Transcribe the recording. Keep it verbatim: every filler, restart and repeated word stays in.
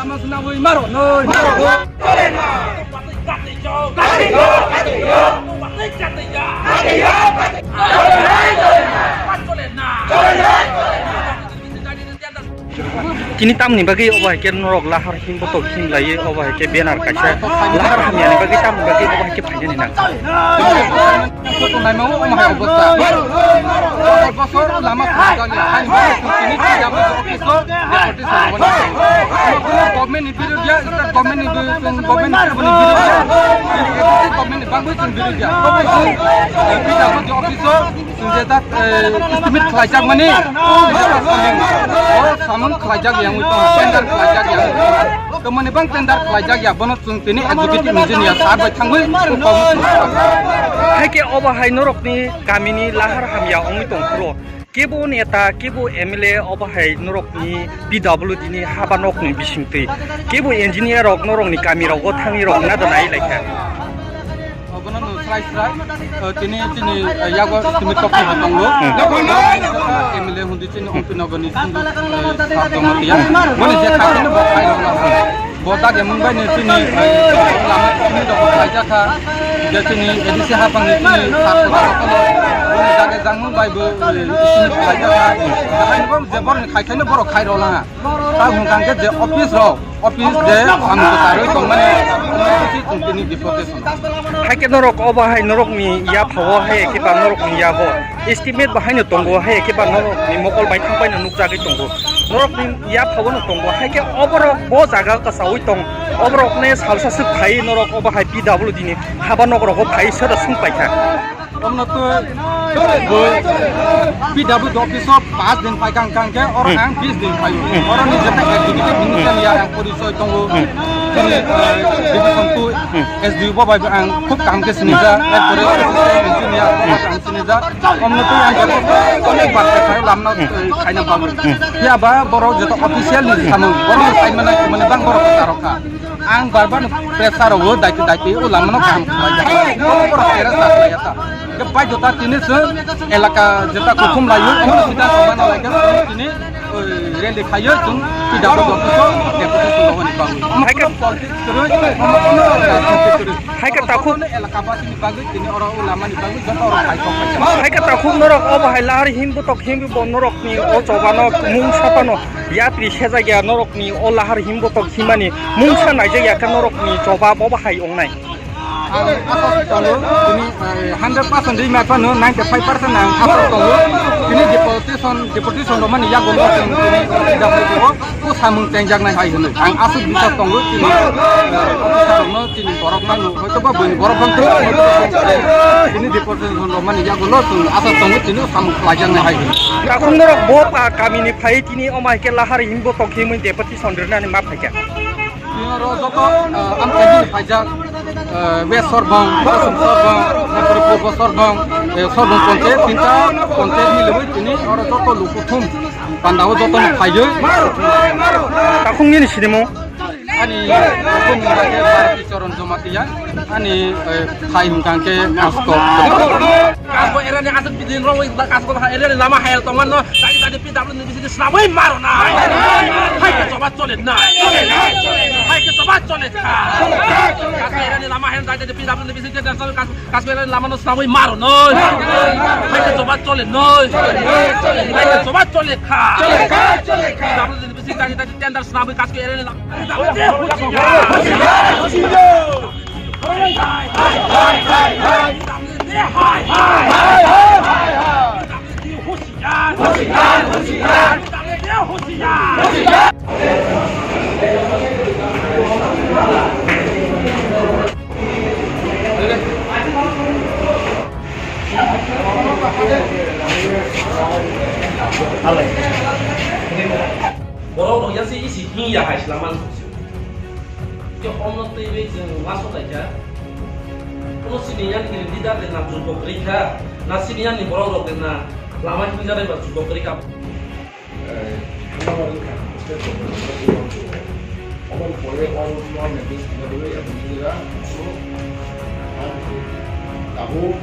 Lama swnamwi maro noi. Tini tamni bagwi obo hai khe norok lahar himbotok himlaiwi obo hai khe banner kaisa lahar hamyani bagwi tamni bagwi obo hai khe phainani nang. Naimung omo hai obostha. Bosor lama swnamjak ya, haini bagwi tini P W D office o deportation rwmani. Government ni birodya, state government ni bi-, government ni birodya, A D C government ni bangwi chwng birodya. Tobwi chwng, eh, P W D office o chwng je tak, eh, estimate khlaijak mani, o samung khlaijak ya, tender khlaijak ya. Tongmani bang tender khlaijak ya, bono chwng tini executive engineer sir bai thangwi kok. Hai khe obo hai norokni kamini lahar hamya wngwi tongphuru. Kebo neta, kebo M L A obo hai norokni P W D ni haba nokni bisingtwi. Kebo engineer rok norokni kami rogo thangwi rok na da nai lai kha. Obono no srai srai, eh, tini, tini, eh, yago tini topi ha tongo. Hmm. Eh, M L A hundi tini Ompi Nogor ni sindu, eh, sar tongo tiya. Boni je kha tini bo khai rok na. Bo dage mung bai ni tini, eh, lama tini dok khai ja kha. Je tini A D C hapang ni tini sar tongo. Boni dage jang mung bai bo, eh, tini khai ja kha. Hai bo je bor ni khai khai no borok khai rok langa. Ta hwnkha khe je office rok, office je samung kwcharwi tongmani, office tongtini deportation. Hai khe norok obo hai norokni yapha o hai khe ba norokni yago estimate bo haino tongo, hai khe ba norokni mokol bai thang bai no nukjagwi tongo. Norokni yapha o no tongo, hai khe oborok bo jaga kwchaui tong, oborokne salsa swk phai norok obo hai P W D ni haba nok rogo phai soda swng paikha. Omno twi bo P W D office o paanch din phai kang kang khe oro Hmm. ang bis din phai. Hmm. Oro ni jeta executive minister Hmm. ya ang porichoi tongo. Hmm. Tini, eh, division two Hmm. S D O bo bai ang khub kaham khe sinijak. Ekbare assistant engineer bo bai ang sinijak. Omno twi ang joto onek bar khe phai lamno, Hmm. eh, khaina bagwi. Hmm. Phiya ba borok joto official ni samung borok ni sai manai mani bang borok kwcharok kha. Ang bar bar pressure o daiti daiti o lama no kaham khlai ya. Borok terasa khlai ya ta. Ke pai jota tini se elaka jeta kuthum layo, omo sida sama na lai ke tini, oi, rally khayo chung tidak berdoa itu deputi sulawan bang. Hai ke politics terus, omo, omo, omo, terus. Hai ke takhuk. Elaka basi ni bagwi tini oro o lama ni bagwi joto oro khai kok khai. Hai ke takhuk norok obo hai lahar him botok him bo norok ni o choba no mung sapa no. Yapri sejak ya norokni o lahar himbotok himani mungsa naijak ya khe norokni choba bo bahai ongnai. Ang aswk tongo, tini, eh, hundred percent ri mapha no ninety five percent ang aswk tongo. Tini deportation, deportation rwmani yago no chwng tini, tini, o samung chengjaknai hai hwnwi. Ang aswk bisas tongo, tini, eh, officer rokno Chini borok mano, hoito ba buini borok bang tei, hoito ba bini deportation rok mani yagulo chwng aswk tongo, chini samung khlaijaknai hai hwnwi. Takhuk norok bo pa kamini phai tini omo hai khe lahar himbotok himwi deportation rwnani ma phaikha. Chini oro joto, ah, amchaini phaijak, ah, West Sorbong, Kosom Sorbong, Naipur Purbo Sorbong, eh, Sorbong Ponchayat, tinta Ponchayat milibwi chini oro joto lukuthum pandao joto no phaiwi. Takhuk nini sinimung? Ani bumung bai khe Bharati Charan Jamatia, ani, eh, phai hwnkha khe Kasko. Kasko area ni aswk bidin rok, Kasko area ni lama hayal tongmano, tadi tadi P W ni bising swnamwi maro na. Hai khe choba chole na. Hai khe choba chole kha. Kasko area ni lama hayal tadi tadi P W ni bising Kasko, Kasko area ni lama no swnamwi maro noi. Hai khe choba chole noi. Hai khe choba chole kha. P W ni bising tadi tadi tender swnamwi Kasko area ni lama. Borok rok yasi isi hing ya hai sila man suk suk. Ke omno twi bai jeng waso kai kha. Kono sini yan ni leader de na jugo kri kha. Na sini yan ni borok rok de na lama hing jare ba jugo kri kha. Eh, abo,